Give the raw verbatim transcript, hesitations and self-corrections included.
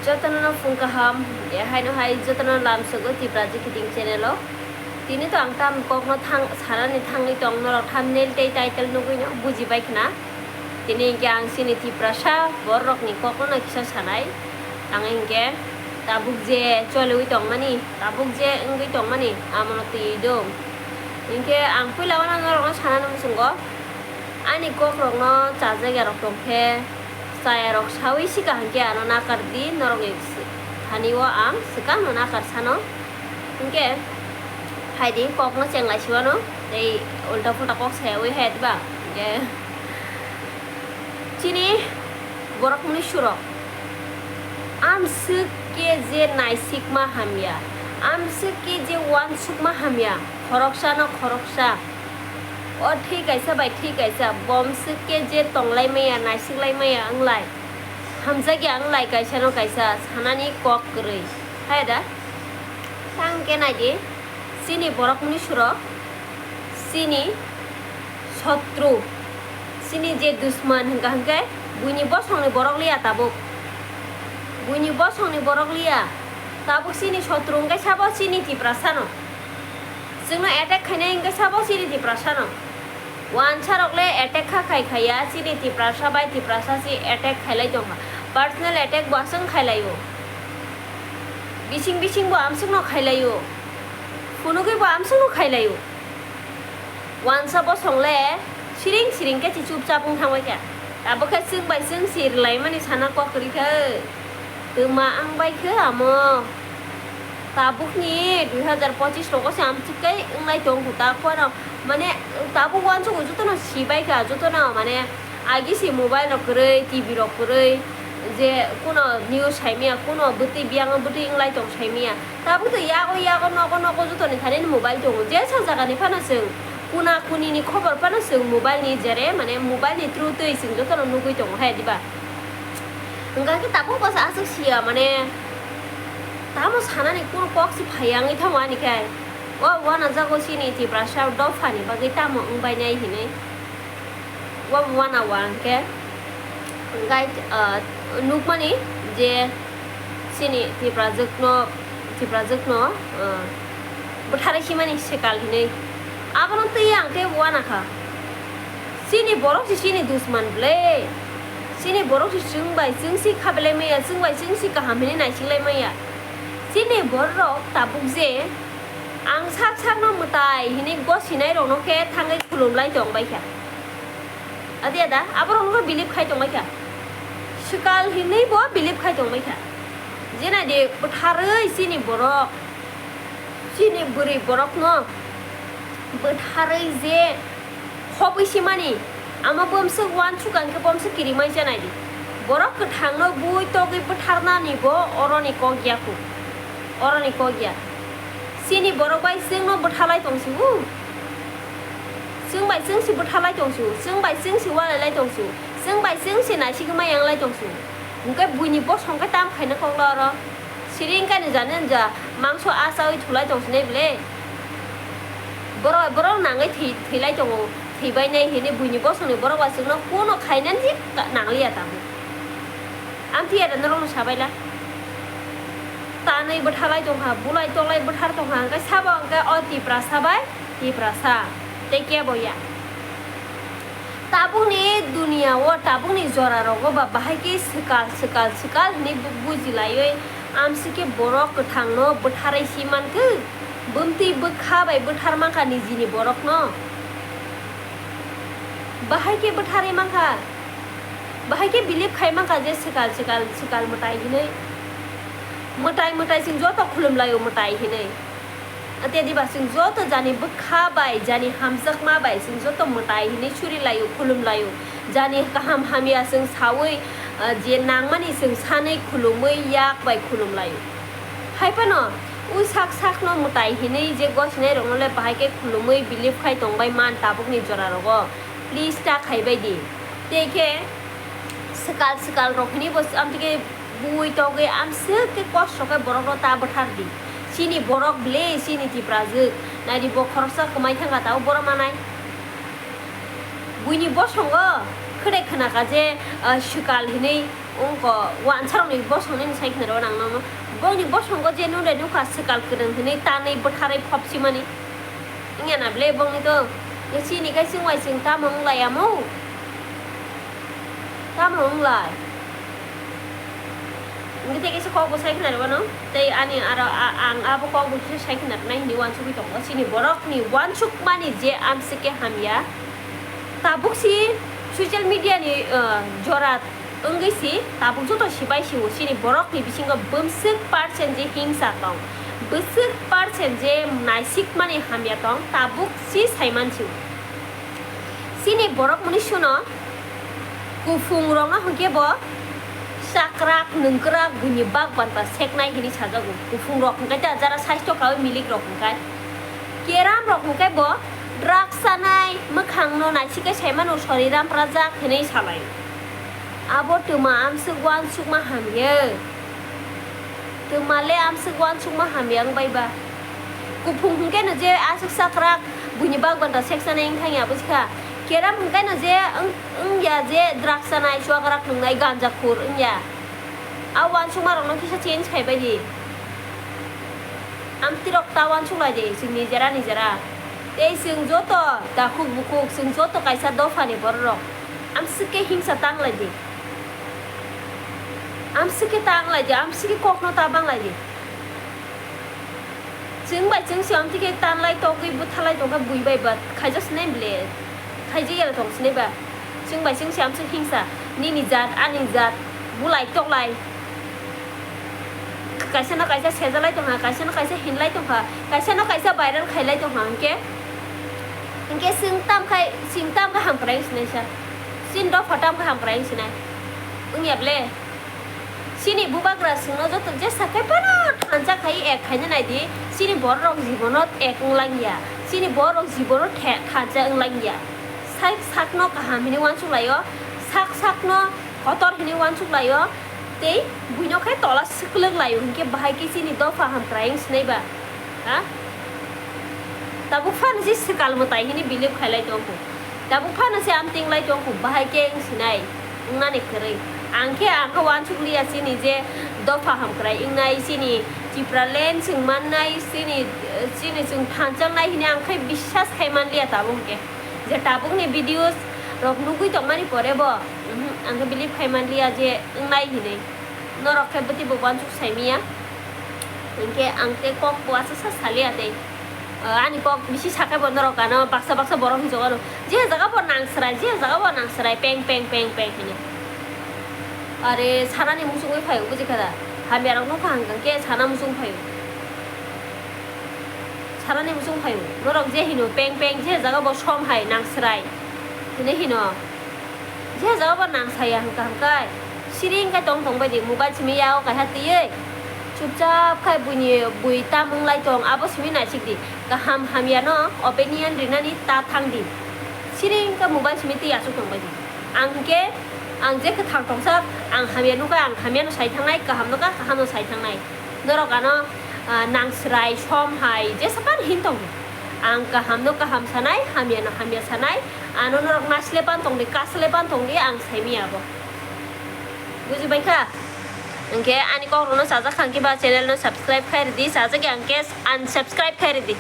Jotono no phung kaham, haino hai jotono lamsogo Tipra Jikhiting channel o. Tini to ang tam kokno thang, sanani thangwi tong norok thumbnail tei title nugwi no buji bai khna. Tini hinkhe ang chini Tiprasa borok ni kokno no kisa sanai. Ang hinkhe tabuk je choliwi tongmani, tabuk je wngwi tongmani, amono twi do. Hinkhe ang puila uano norok no sanani muchungo, ani kok rok no chajak ya rok tong khe, chaya rok sawi sika hinkhe ano nakar di, norok ni thani o ang swkang no nakar sano. Hinkhe hai di, kok no chenglai siwano, tei ulta pulta kok sayawi hai diba? Hinkhe chini borok mwnwi surok, amswk khe je naisikma hamya, amswk khe je uansukma hamya, khoroksano khoroksa, o thwi kaisa bai thwi kaisa, bomswk khe je tonglai maya, naisiklai maya wnglai, hamjakya wnglai kaisano kaisa sanani kok kwrwi. Hai da? Tang khe nai di, chini borok mwnwi surok, chini sotru, chini je dusman hwnkha hwnkhe buini bosongni borok liya tabuk. Buini bosongni borok liya. Tabuk chini sotru hwnkhe sabo chini Tiprasano. Chwngno attack khainai hwnkhe sabo chini Tiprasano. Wansarok le attack kha khai khaiya, chini Tiprasa bai Tiprasa se attack khailai tongkha. Personal attack bo aswk khailaio. Bising bising bo amswkno khailaio. Phunugwi bo amswkno khailaio. Wansa bosong le siring siring khe se chupchap wng thangbai kha. Abo khe chwng bai chwng se rwlaimani sana kok kwrwi khe. Twma ang bai khe amo. Tabukni dui hazar pochis rogo se amtwk khe wnglai tong kho ta khorang. Mane tabuk wansukgo jotono sibai kha, jotono mane agi se mobile rok kwrwi, T V rok kwrwi, je kuno news saimaya, kuno bwtwi biyang bwtwi wnglai tong saimaya. Tabuk to yago yago nogo nogo jotoni thani mobile tongo. Jesa jagani phano chwng kuna kunini khobor phano chwng mobile ni jere, mane mobile ni through twi chwng jotono nugwi tongo hai diba? Hwnkha khe tabuk bwsa aswk siya, mane tamo sanani kunu kok se phaiya wngwi thango ani khai. O uanajago chini Tiprasa dophani bagwi tamo wngbainai hinwi. O uana uankhe guide, ah, nukmani je chini Tiprajwkno, Tiprajwkno, ah, bwtharwi simani swkal hinwi. Abono twi ang tei uanakha. Chini borok se chini dusman ble. Chini borok se chwng bai chwng se kha belai maya, chwng bai chwng se kaham hinwi naisinglai maya. Chini borok tabuk je ang sak sakno mwtai hinwi gosinai rokno khe thangwi khulumlai tong bai kha. Adi ada, aborok no believe khai tong bai kha. Swkal hinwi bo believe khai tong bai kha. Je nai de bwtharwi chini borok, chini bwrwi borokno bwtharwi je khobwi simani, amo bomswk uansuk ang khe bomswk kirimai janai di. Borok kwthangno bui togwi bwtharnani bo oroni kok ya kho, oroni kok ya. Chini borok bai chwngno bwthalai tong si-o. Chwng bai chwng se bwthalai tong si-o, chwng bai chwng se ualailai tong si-o, chwng bai chwng se naisigwi ma yanglai tong si-o. Hwnkhe buini bosong khe tam khaina kok la oro. Siri wngkha ni jani wngja, mangso achawi thulai tong sinai bwle. Borok, borok nangwi thwi, thwilai tongo, thwibainai hinwi buini bosongni borok bai chwngno kuno khainani ka-, nangliya tabuk. Amtwi ada norokno sabaila. Tanwi bwthalai tongkha, bulai toklai bwthar tongkha, hwnkhe sabo hwnkhe o Tiprasa bai Tiprasa, tei kebo ya. Tabukni duniya o, tabukni jora rogo ba bahai khe swkal, swkal, swkal hinwi bu-, bujilaiwi amswk khe borok kwthangno bwtharwi si mankhe, bumtwi bwkha bai bwthar mankha nijini borokno. Bahai khe bwtharwi mankha, bahai khe believe khai mankha je swkal, swkal, swkal mwtai hinwi. Mwtai, mwtai chwng joto khulumlaio mwtai hinwi. Ate diba chwng joto jani bwkha bai, jani hamjakma bai chwng joto mwtai hinwi suri laio, khulum laio. Jani kaham hamya chwng sawi, ah, je nangmani chwng sanwi khulumwi yak bai khulum laio. Hai phano o sak sakno mwtai hinwi je gosinai rokno le bahai khe khulumwi believe khai tongbai man tabukni jora rogo. Please ta khaibai di. Tei khe swkal swkal rok hinwi bo amtwi khe bui togwi amswk khe kosto khe borokno ta bwthar di. Chini borok ble, chini Tiprajwk. Nai di bo khoroksa kwmai thangkha tabuk borok manai. Buini bosongo khwdai khwnakha je, ah, swkal hinwi Wngkha wansarokni bosong nini sai khna rw nang nono. Bongni bosongo je nung rai nukha swkal kwrwng hinwi tanwi bwtharwi phopsimani. Wngya na ble bongni to? Chini khai chwng bai chwng tamo wng lai amo? Tamo wng lai? Wngwi tei kaisa kok bo sai khna rw no. Tei ani aro a-, ang abo kok bo kisa sai khna rwnai hinwi wansugwi tongo. Chini borokni wansukmani je amsike hamya. Tabuk si social media ni, uh, jora wngwi si tabuk joto sibai si-o, chini borokni bisingo bwswk percent je hingsa tong, bwswk percent je naisikmani hamya tong, tabuk si saiman si-o. Chini borok mwnwi suno kuphung rokno hwnkhe bo chakrak, nwngkrak, buini bak banta seknai hinwi sajago. Kuphung rok hwnkhe ta jara saisto kaui milik rok hwnkhe. Keram rok hwnkhe bo drugs chanai, mwkhangno naisik khe saimano soriram prajak hinwi salai. Abo twma amswk wansukma hamya. Twma le amswk wansukma hamya wng bai ba. Kuphung hwnkhe no je aswk chakrak buini bak banta seksanai wng thangya abo sikha. Keram hwnkhe no je wng, wngya je drugs chanai, chakrak nungnai, ganja khur wngya. A wansukma rokno kisa change khai bai di. Amtwi rok ta wansuk lai di, chwng nijera nijera. Tei chwng joto dakhuk bukhuk, chwng joto kaisa dopha ni borok rok. Amswk khe hingsa tang lai di. Amswk khe tang lai di, amswk khe kokno ta bang lai di. Chwng bai chwng se amtwi khe tanlai togwi bwthalai tongkha bui bai ba khaijak sinai ble. Khaijak yala tong sinai ba. Chwng bai chwng se amswk hingsa. Nini jat, ani jat, bulai toklai. Kaisa no kaisa sejalai tongkha, kaisa no kaisa hinlai tongkha, kaisa no kaisa viral khailai tongkha hwnkhe. Hwnkhe chwng tam khai, chwng tam khe hamkrai wng sinai sa. Chini dopha tam khe hamkrai wng sinai. Wngya ble? Chini bubagra chwngno joto jesa khe phano thansa khai ek khaina nai di, chini borok rok jibono ek wng langya, chini borok rok jibono the-, thansa wng langya. Sak sakno kaham hinwi uansuk laio, sak sakno kotor hinwi uansuk laio, tei buino khe tola swklwk laio, hinkhe bahai khe chini dopha hamkrai wng sinai ba? Ha? Tabuk phano se swkal mwtai hinwi believe khailai tongkho. Tabuk phano se amtwng lai tongkho, bahai khe wng sinai, wngnani kwrwi. Ang khe, ang khe uansuk liya chini je dopha hamkrai wngnai, chini Tipraland chwng mannai, chini, chini chwng thansa wngnai hinwi ang khe biswas khai man liya tabuk hwnkhe. Je tabukni videos rok nugwi tongmani pore bo, mhm, ang khe believe khai man liya je wngnai hinwi. Norok khe bwtwi bo uansuk sai miya. Hinkhe ang tei kok bo aswk sa saliya tei. Ah, ani kok bisi sakhe bo norok ano baksa baksa borok hinjok ano. Je jaga bo nang srai, je jaga bo nang srai, peng, peng, peng, peng hinwi. Are sanani muchungwi phaio buji kha da. Hamya rok nukha hwnkhe sana muchung phaio. Sanani muchung phaio. Norok je hino peng, peng, je jaga bo som hai nang srai hinwi hino. Je jaga bo nang saya hwnkha hwnkhe, siring khe tong tong bai di, mobile simi yago kaisa twiwi. Chupchap khai buini bui tam wng lai tong, abo simi naisik di. Kaham hamya no opinion rinani ta thang di. Siring khe mobile simi twi aswk tong bai di. Ang hwnkhe, ang je kwthang tongsa, ang hamya nukha, ang hamya no sai thangnai, kaham nukha, kaham no sai thangnai. Norok ano, ah, nang srai, som hai, jesa phano hin tong di. Ang kaham no kaham sanai, hamya no hamya sanai. Ano norok nasle pan tong di, kasle pan tong di, ang sai miya bo. Buji bai kha? Hwnkhe ani kok rok no chajak kha hwnkhe ba channel no subscribe khai rw di, chajak ya hwnkhe unsubscribe khai rw di.